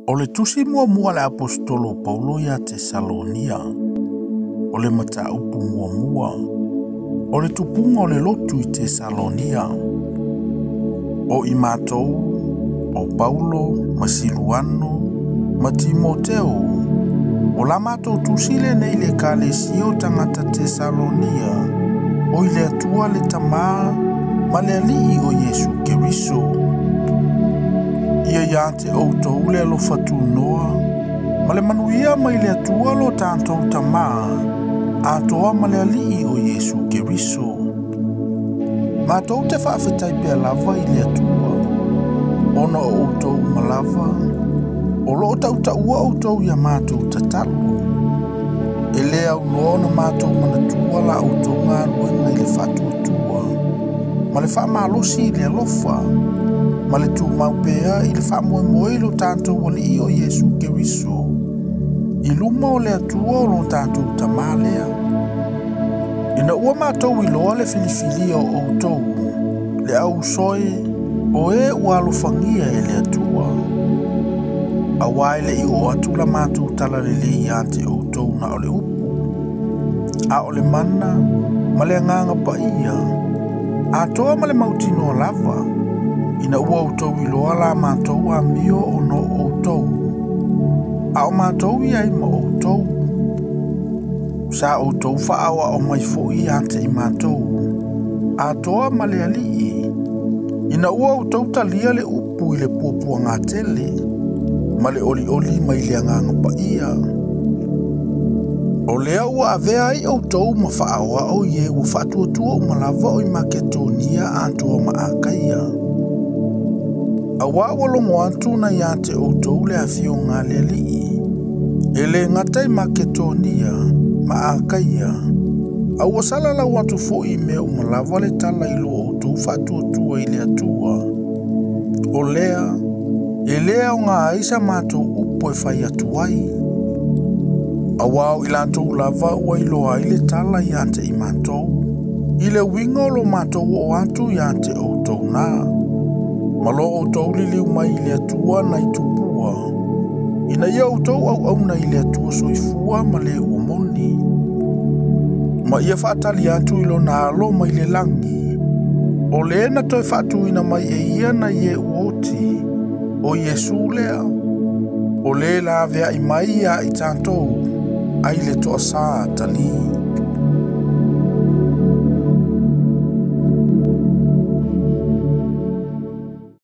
O le tusi muamua a le Aposetolo o Paulo ia Tesalonia, o le mataupu muamua, o le tupuga o le lotu i Tesalonia. O i matou, o Paulo ma Siluano ma Timoteo, o la matou tusi lenei i le Ekalesia o tagata Tesalonia, o i le Atua le Tamā ma le Alii o Iesu Keriso. Ia ia te outou le alofa tunoa ma le manuia mai le Atua lo tatou Tamā, atoa ma le Alii o Iesu Keriso. Matou te faafetai pea lava i le Atua, ona o outou uma lava, o loo tautaua outou ia matou tatalo. E le aunoa ona matou manatua la outou galuega i le faatuatua, ma le faamalosi i le alofa, ma le tumau pea i le faamoemoe i lo tatou Alii o Iesu Keriso, i luma o le Atua o lo tatou Tamā lea. Ina ua matou iloa le filifilia o outou, le au uso e, o e ua alofagia e le Atua. Auā e le i oo atu la matou talalelei ia te outou na o le upu, a o le mana ma le agaga paia, atoa ma le mautinoa lava, ina ua outou iloa la matou amio ona o outou, a o matou i ai ma outou. Sa outou faaoao mai foi ia te i matou, atoa ma le Alii, ina ua outou talia le upu i le puapuagatele, ma le olioli mai le agaga paia. O lea ua avea ai outou ma faaoao i e ua faatuatua uma lava o i Maketonia atoa ma Akaia. Auā ua logo atu na ia te outou le afioga a le Alii, e le gata i Maketonia ma Akaia, a ua salalau atu foi i mea uma lava le tala i lo outou faatuatua i le Atua. O lea, e le aoga ai sa matou upu e fai atu ai. Auā o i latou lava ua iloa ai le tala ia te i matou, i le uiga o lo matou oo atu ia te outou na, ma lo outou liliu mai i le Atua nai tupua, ina ia outou auauna i le Atua soifua ma le ua moni, ma ia faatali atu i lona alo mai le lagi, o le na toe faatuina mai e ia nai e ua oti, o Iesu lea, o le laveai mai ia i tatou, ai le toasā talī.